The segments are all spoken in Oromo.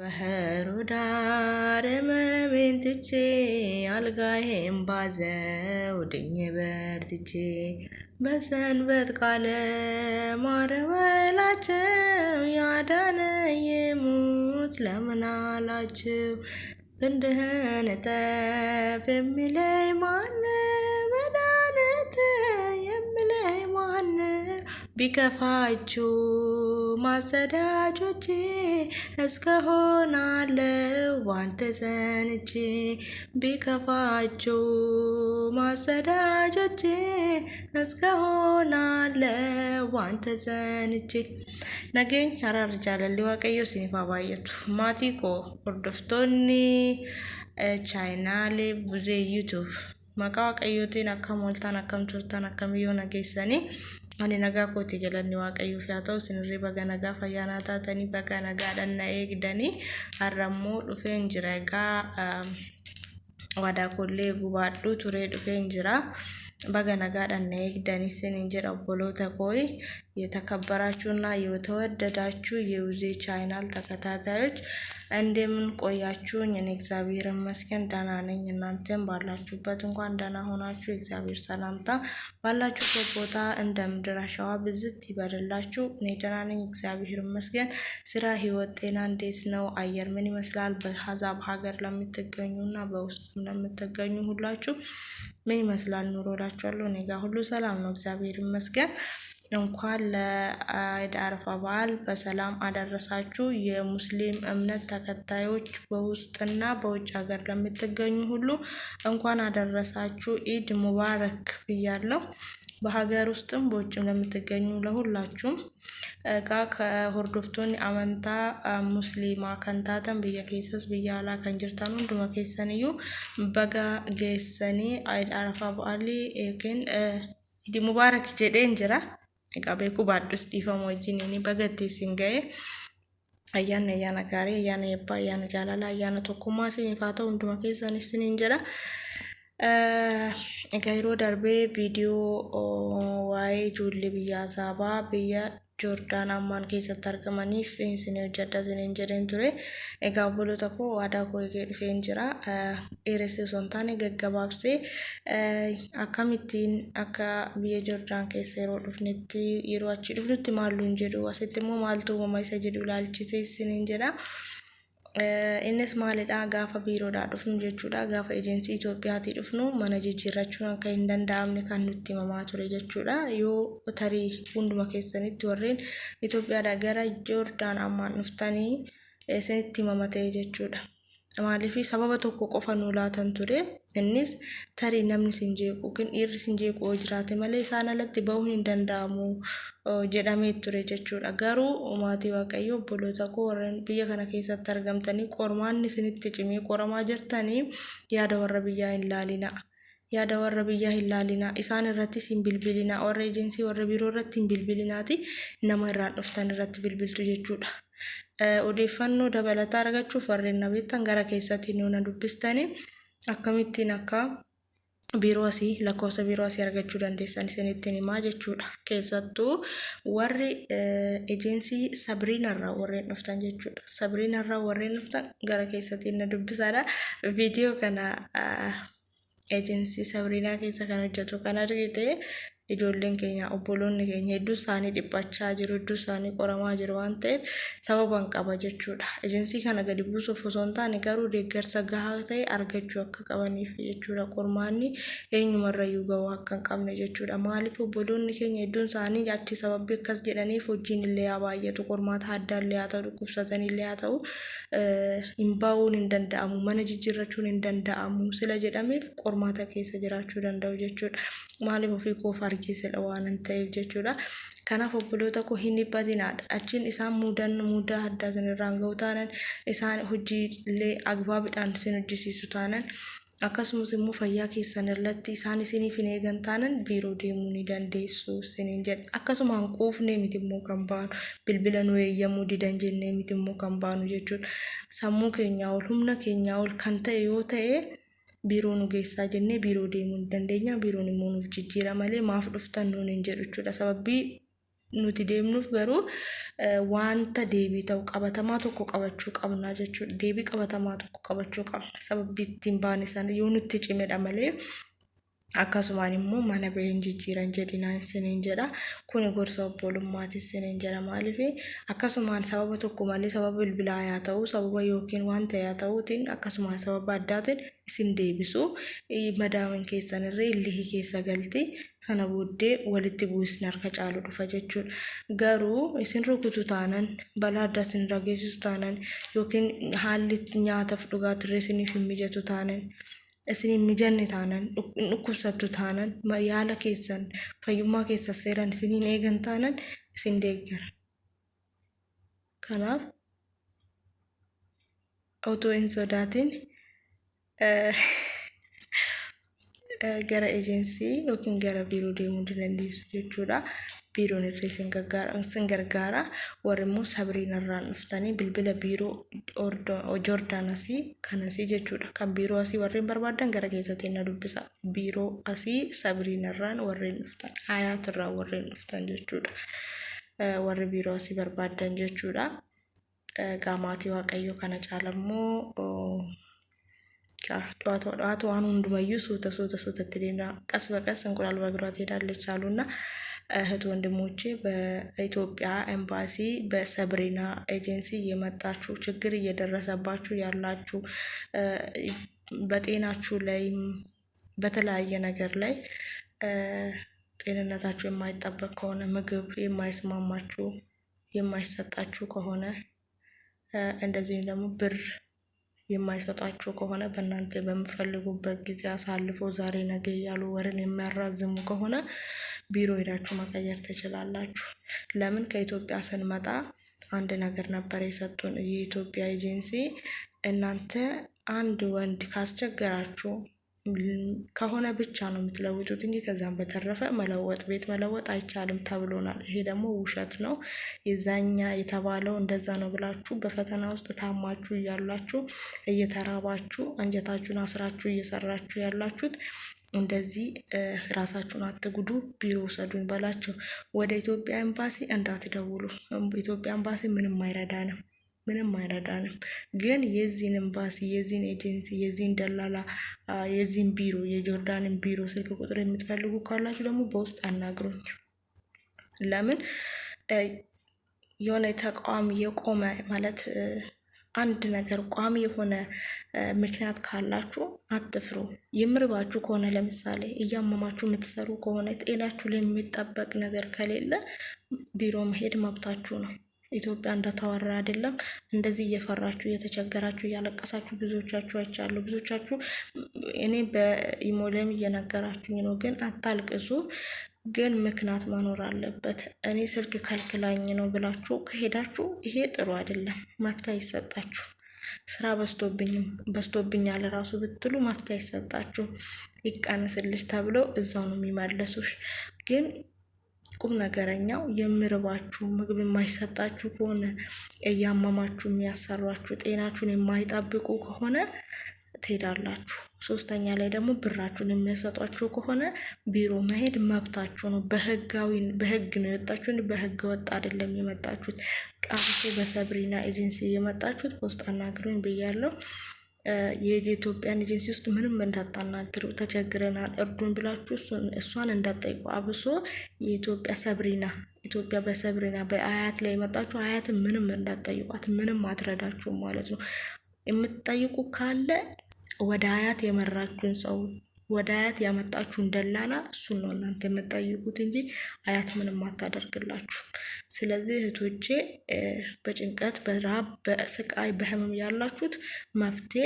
ባህሩ ዳር ሕመሜን ትቼ አልጋዬን ባዘው ድኜ በርትቼ በሰንበት ቃለ ማረ በላቸው ያዳነ ይሙት ለምን አላችሁ? ክንድህን እጠፍ የሚለኝ ማን? መድኃኒት የሚለኝ ማን? ቢከፋችሁ ማሰዳጆቼ እስከሆናለው ባንተ ጸንቼ፣ ቢከፋችሁ ማሰዳጆቼ እስከሆናለው ባንተ ጸንቼ። Nageenya araarri jaalalli Waaqayyoo isiniif haa baay'atu. Maatii koo hordoftoonni chaayinaalee Buzee YouTube, maqaa Waaqayyootiin akkam ooltan, akkam turtan, akkam yoo nageessanii? Ani nagaa kooti, galanni Waaqayyoof haa ta'u. Isinirree baga nagaa fayyaanaa taatanii, baga nagaadhaan na eegdanii. Har'a immoo dhufeen jira. Egaa waadaa koollee gubaadhuu turee dhufeen jira. Baga nagaadhaan na eegdanii isiniin jedha obboloota kooyi. የተከበራችሁና የተወደዳችሁ የውዜ ቻናል ተከታታዮች እንደምን ቆያችሁኝ? እኔ እግዚአብሔር ይመስገን ደህና ነኝ። እናንተም ባላችሁበት እንኳን ደህና ሆናችሁ። የእግዚአብሔር ሰላምታ ባላችሁበት ቦታ እንደ ምድር አሸዋ ብዝት ይበልላችሁ። እኔ ደህና ነኝ፣ እግዚአብሔር ይመስገን። ስራ፣ ህይወት፣ ጤና እንዴት ነው? አየር ምን ይመስላል? በአሕዛብ ሀገር ለምትገኙና በውስጥም ለምትገኙ ሁላችሁ ምን ይመስላል ኑሮ እላችኋለሁ። እኔ ጋር ሁሉ ሰላም ነው፣ እግዚአብሔር ይመስገን። እንኳን ለኢድ አረፋ በዓል በሰላም አደረሳችሁ። የሙስሊም እምነት ተከታዮች በውስጥና በውጭ ሀገር ለምትገኙ ሁሉ እንኳን አደረሳችሁ። ኢድ ሙባረክ ብያለሁ። በሀገር ውስጥም በውጭም ለምትገኙ ለሁላችሁም። Egaa hordoftoonni amantaa musliimaa kan taatan biyya keessas biyya alaa kan jirtan hunduma keessaniyyuu baga geessanii Eid Arafaa ba'aalii yookiin Eid Mubaarak jedheen jira. Egaa beekuu baadhus dhiifama wajjiniin baga itti isin ga'e. Ayyaanni ayyaana gaarii, ayyaana eebbaa, ayyaana jaalalaa, ayyaana tokkummaa isiniif haa ta'u hunduma keessan isiniin jedha. Egaa yeroo darbee viidiyoo waa'ee ijoollee biyya Asaabaa biyya Joordaan ammaan keessatti argamaniif isin hojjedha isiniin jedheen ture. Egaa obboloota koo, waadaa koo eegee dhufeen jira. Dheeressee osoo hin taane gaggabaabsee akkamittiin akka biyya Joordaan keessa yeroo dhufnetti, yeroo achi dhufnutti maalluun jedhu, asitti immoo maaltu uumama isa jedhu ilaalchisee isiniin jedha. Innis maalidha? Gaafa biiroodhaa dhufnu jechuudha, gaafa ejensii Itoophiyaatii dhufnu mana jijjiirrachuun akka hin danda'amne kan nutti himamaa ture jechuudha. Yoo tarii hunduma keessanitti warreen Itoophiyaadhaa gara Joordaan ammaan dhuftanii isinitti himama ta'e jechuudha. Maaliif sababa tokko qofa nu laatan ture? Innis tarii namni sin jeequ yookiin dhiirri sin jeequ yoo jiraate malee isaan alatti bahuun hin danda'amu jedhamee ture jechuudha. Garuu maatii Waaqayyoo, obboloota koo warreen biyya kana keessatti argamtanii qormaanni isinitti cimee qoramaa jirtanii, yaada warra biyyaa hin laalina. Yaada warra biyyaa hin laalina. Isaan irrattis hin bilbilina. Warra ejensii, warra biiroo irratti hin bilbilinaati, nama irraan dhuftan irratti bilbiltu jechuudha. Odeeffannoo dabalataa argachuuf warreen na beektan gara keessatti nu na dubbistanii akkamittiin akka biiroo asii, lakkoofsa biiroo asii argachuu dandeessan isinittiin himaa jechuudha. Keessattuu warri ejensii Sabriinarraa warreen dhuftan jechuudha. Sabriinarraa warreen dhuftan gara keessattiin na dubbisaadha. Viidiyoo kana ejensii Sabriinaa keessa kan hojjetu kan argite, ijoolleen keenya, obboloonni keenya hedduu isaanii dhiphachaa jiru, hedduu isaanii qoramaa jiru waan ta'eef sababan qaba jechuudha. Ejensii kana gadi buusuuf osoo hin taane garuu deeggarsa gahaa ta'e argachuu akka qabaniif jechuudha. Qormaanni eenyumarrayyuu gahuu akka hin qabne jechuudha. Maaliif obboloonni keenya hedduun isaanii achi sababbi akkas jedhaniif, hojiin illee haa baay'atu, qormaata adda illee haa ta'u, dhukkubsatanii illee haa ta'u, hin ba'uun hin danda'amu, mana jijjiirrachuun hin danda'amu sila jedhameef qormaata keessa jiraachuu danda'u jechuudha. Maaliif ofii koof argee sila waan hin ta'eef jechuudha. Kanaaf obboloota koo, hin dhiphatinaadha. Achiin isaan muudan muudaa addaa isin irraan ga'u taanan, isaan hojiilee agbaabiidhaan isin hojjisiisu taanan, akkasumas immoo fayyaa keessan irratti isaan isiniif hin eegan taanan, biiroo deemuu ni dandeessu isiniin jedha. Akkasumaan quufnee miti immoo kan baanu, bilbila nu eeyyamuu didan jennee miti immoo kan baanu jechuudha. Sammuu keenyaa ol, humna keenyaa ol kan ta'e yoo ta'e, biiroo nu geessaa jennee biiroo deemuu ni dandeenya. Biiroon immoo nuuf jijjiira malee maaf dhuftan nuun hin jedhu jechuudha. Sababii nuti deemnuuf garuu wanta deebii ta'u qabatamaa tokko qabachuu qabna jechuudha. Deebii qabatamaa tokko qabachuu qabna. Sababii ittiin baane sana yoo nutti cimedha malee akkasumaan immoo mana baheen jijjiiran jedhinaan isiniin jedha. Kuni gorsa obbolummaati isiniin jedha. Maaliif akkasumaan sababa tokko malee, sababa bilbilaa haa ta'u, sababa yookiin wanta haa ta'uutiin, akkasumaan sababa addaatiin isin deebisu, madaamin keessan irra illihii keessa galti. Sana booddee walitti bu'isni harka caalu dhufa jechuudha. Garuu isin rukutu taanan, balaa addaa isin irra geessisu taanan, yookiin haalli nyaataaf dhugaatirra isiniif hin mijatu taanan, isin hin mijanne taanan, hin dhukkubsattu taanan, yaala keessan, fayyummaa keessan seeraan isiniin eegan taanan isin deeggara. Kanaaf otoo hin sodaatin gara ejensii yookiin gara biiroo deemuu ni dandeessu jechuudha. Biiroon irra isin gargaara. Warri immoo Sabriin irraan dhuftanii bilbila biiroo Joordaan asii kan asii jechuudha. Kan biiroo asii warreen barbaadan gara keessatti na dubbisa. Biiroo asii Sabriin irraan warreen dhuftan, Ayaat irraa warreen dhuftan jechuudha. Warri biiroo asii barbaadan jechuudha. Egaa maatii Waaqayyoo, kana caalammoo dhiwaatu dhiwaatu waan hundumayyuu suuta suuta suutatti deemna። ቀስ በቀስ እንቁላል በእግሯ ትሄዳለች አሉና እህት ወንድሞቼ፣ በኢትዮጵያ ኤምባሲ በሰብሪና ኤጀንሲ እየመጣችሁ ችግር እየደረሰባችሁ ያላችሁ፣ በጤናችሁ ላይም በተለያየ ነገር ላይ ጤንነታችሁ የማይጠበቅ ከሆነ፣ ምግብ የማይስማማችሁ የማይሰጣችሁ ከሆነ፣ እንደዚሁም ደግሞ ብር የማይሰጣችሁ ከሆነ፣ በእናንተ በምፈልጉበት ጊዜ አሳልፎ ዛሬ ነገ እያሉ ወርን የሚያራዝሙ ከሆነ ቢሮ ሄዳችሁ መቀየር ትችላላችሁ። ለምን ከኢትዮጵያ ስንመጣ አንድ ነገር ነበር የሰጡን የኢትዮጵያ ኤጀንሲ፣ እናንተ አንድ ወንድ ካስቸገራችሁ ከሆነ ብቻ ነው የምትለውጡት እንጂ ከዛም በተረፈ መለወጥ ቤት መለወጥ አይቻልም ተብሎናል። ይሄ ደግሞ ውሸት ነው። የዛኛ የተባለው እንደዛ ነው ብላችሁ በፈተና ውስጥ ታማችሁ እያላችሁ፣ እየተራባችሁ፣ አንጀታችሁን አስራችሁ እየሰራችሁ ያላችሁት እንደዚህ ራሳችሁን አትጉዱ። ቢሮ ውሰዱኝ በላቸው። ወደ ኢትዮጵያ ኤምባሲ እንዳትደውሉ። ኢትዮጵያ ኤምባሲ ምንም አይረዳንም፣ ምንም አይረዳንም። ግን የዚህን ኤምባሲ፣ የዚህን ኤጀንሲ፣ የዚህን ደላላ፣ የዚህን ቢሮ፣ የጆርዳንን ቢሮ ስልክ ቁጥር የምትፈልጉ ካላችሁ ደግሞ በውስጥ አናግሩኝ። ለምን የሆነ ተቃዋሚ የቆመ ማለት አንድ ነገር ቋሚ የሆነ ምክንያት ካላችሁ አትፍሩ። የምርባችሁ ከሆነ፣ ለምሳሌ እያመማችሁ የምትሰሩ ከሆነ፣ ጤናችሁ ላይ የሚጠበቅ ነገር ከሌለ ቢሮ መሄድ መብታችሁ ነው። ኢትዮጵያ እንደተወራ አይደለም። እንደዚህ እየፈራችሁ፣ እየተቸገራችሁ፣ እያለቀሳችሁ ብዙዎቻችሁ አይቻለሁ። ብዙዎቻችሁ እኔ በኢሞለም እየነገራችሁኝ ነው። ግን አታልቅሱ። ግን ምክንያት መኖር አለበት። እኔ ስልክ ከልክላኝ ነው ብላችሁ ከሄዳችሁ ይሄ ጥሩ አይደለም። መፍትሄ አይሰጣችሁ። ስራ በዝቶብኝም በዝቶብኛል ራሱ ብትሉ መፍትሄ አይሰጣችሁ። ይቀንስልሽ ተብሎ እዛው ነው የሚመልሱሽ። ግን ቁም ነገረኛው የሚርባችሁ፣ ምግብ የማይሰጣችሁ ከሆነ፣ እያመማችሁ የሚያሰሯችሁ፣ ጤናችሁን የማይጠብቁ ከሆነ ትሄዳላችሁ። ሶስተኛ ላይ ደግሞ ብራችሁን የሚያሰጧችሁ ከሆነ ቢሮ መሄድ መብታችሁ ነው። በህጋዊ በህግ ነው የወጣችሁ፣ በህገ ወጥ አይደለም የመጣችሁት። አብሶ በሰብሪና ኤጀንሲ የመጣችሁት በውስጥ አናግሩኝ ብያለሁ። የኢትዮጵያን ኤጀንሲ ውስጥ ምንም እንዳታናግሩ፣ ተቸግረናል እርዱን ብላችሁ እሷን እንዳትጠይቁ። አብሶ የኢትዮጵያ ሰብሪና፣ ኢትዮጵያ በሰብሪና በአያት ላይ የመጣችሁ አያትን ምንም እንዳትጠይቋት፣ ምንም አትረዳችሁም ማለት ነው። የምትጠይቁ ካለ ወደ አያት የመራችሁን ሰው፣ ወደ አያት ያመጣችሁን ደላላ እሱን ነው እናንተ የምትጠይቁት እንጂ አያት ምንም አታደርግላችሁ። ስለዚህ እህቶቼ፣ በጭንቀት፣ በረሃብ፣ በስቃይ፣ በህመም ያላችሁት መፍትሄ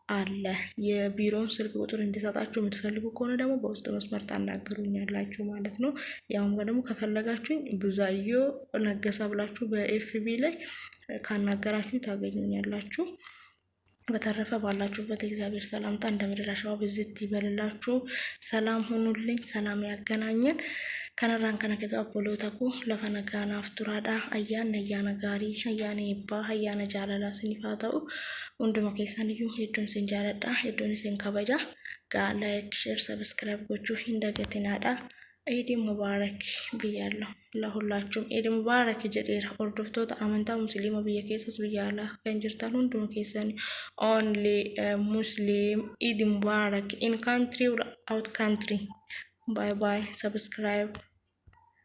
አለ። የቢሮውን ስልክ ቁጥር እንዲሰጣችሁ የምትፈልጉ ከሆነ ደግሞ በውስጥ መስመር ታናግሩኛላችሁ ማለት ነው። ያውም ደግሞ ከፈለጋችሁኝ ብዙአየሁ ነገሰ ብላችሁ በ FB ላይ ካናገራችሁኝ ታገኙኛላችሁ። በተረፈ ባላችሁበት እግዚአብሔር ሰላምታ እንደ ምድር አሸዋ ብዝት ይበልላችሁ። ሰላም ሁኑልኝ። ሰላም ያገናኘን። Kanarraan kana egaa obboloota koo, lafa nagaa naaf turaadha. Ayyaanni ayyaana gaarii, ayyaana eebbaa, ayyaana jaalalaa isiniif haa ta'u. Hunduma keessan iyyuu hedduun isin jaaladha, hedduun isin kabaja. Gaa like, share, subscribe gochuu hin dagatinaadha. Eid Mubarak ብያለሁ ለሁላችሁም Eid Mubarak jedheera. Hordoftoota amantaa Musliima biyya keessas biyya alaa kan jirtan hunduma keessan, only Muslim, Eid Mubarak in country or out country. Bye bye. Subscribe.